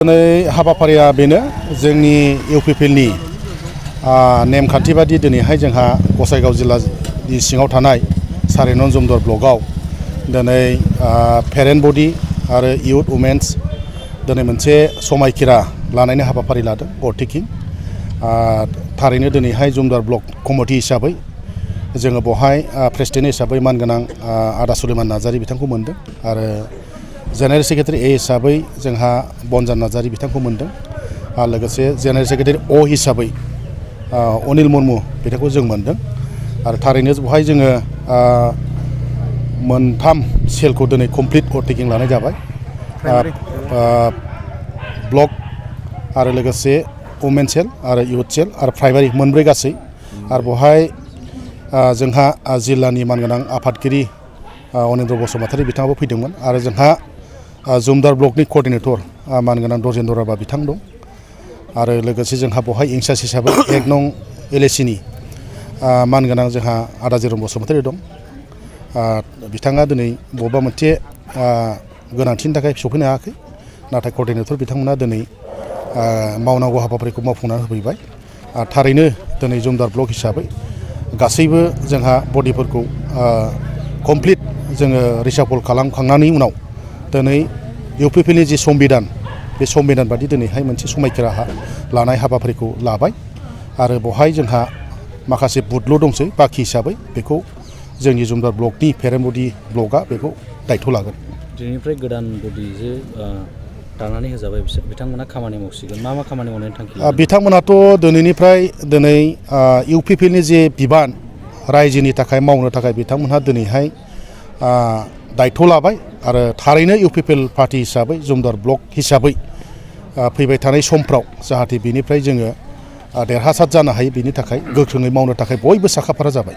दिनै हाबाफारिया बेनो जोंनि इउपिपिएलनि नेमखान्थि बादि दिनैहाय जोंहा गसाइगाव जिल्लानि सिङाव थानाय 4 जमदर ब्लकआव दिनै पेरेन्ट बडि आरो इउथ वुमेन्स दिनै मोनसे समायखिरा लानायनि हाबाफारि लादों अटिकिं थारैनो दिनैहाय जमदर ब्लक कमिटि हिसाबै जोङो बहाय प्रेसिडेन्ट हिसाबै मानगोनां आदा सुलेमान नार्जारी बिथांखौ मोनदों आरो जेनेरेल सेक्रेटारि ए हिसाबै जोंहा बनजान नार्जारी बिथांखौ मोनदों आरो लोगोसे जेनेरेल सेक्रेटारि अ हिसाबै अनिल मुर्मु बिथांखौ जों मोनदों आरो थारैनो बहाय जोङो मोनथाम सेलखौ दिनै कमप्लिट अटिकिं लानाय जाबाय ब्लक आरो लोगोसे वुमेन सेल आरो इउथ सेल आरो प्राइमारि मोनब्रै गासै आरो बहाय जोंहा जिल्लानि मानगोनां आफादगिरि अनिन्द्र बसुमतारी बिथाङाबो फैदोंमोन आरो जोंहा जमदर ब्लकनि कर्डिनेटर मानगोनां दजेन्द्र राभा बिथां दं आरो लोगोसे जोंहा बहाय इंसार्ज हिसाबै 1 नं एलएसिनि मानगोनां जोंहा आदा जिरन बसुमतारी दं बिथाङा दिनै बबेबा मोनसे गोनांथिनि थाखाय सफैनो हायाखै नाथाय कर्डिनेटर बिथांमोना दिनै मावनांगौ हाबाफारिखौ मावफुंनानै होफैबाय थारैनो दिनै जमदर ब्लक हिसाबै गासैबो जोंहा बडिफोरखौ कमप्लिट जोङो रिसाफल खालामखांनायनि उनाव दिनै इउपिपिएलनि जि संबिधान बे संबिधान बादि दिनैहाय मोनसे समायखिरा लानाय हाबाफारिखौ लाबाय आरो बहाय जोंहा माखासे बुथल' दंसै बाखि हिसाबै बेखौ जोंनि जमदर ब्लकनि पेरेन्ट बडि ब्लकआ बेखौ दायथ' लागोन। दिनैनिफ्राय गोदान बडि जे दानानै होजाबाय बिथांमोना खामानि मावसिगोन मा खामानि मावनायनि थांखि बिथांमोनाथ' दिनैनिफ्राय इउपिपिएलनि जे बिबान रायजोनि थाखाय मावनो थाखाय बिथांमोनहा दिनैहाय दायथ' लाबाय आरो थारैनो इउपिपिएल पार्टि हिसाबै जमदर ब्लक हिसाबै फैबाय थानाय समफ्राव जाहाथे बेनिफ्राय जोङो देरहासार जानो हायो बेनि थाखाय गोख्रोङै मावनो थाखाय बयबो साखाफारा जाबाय।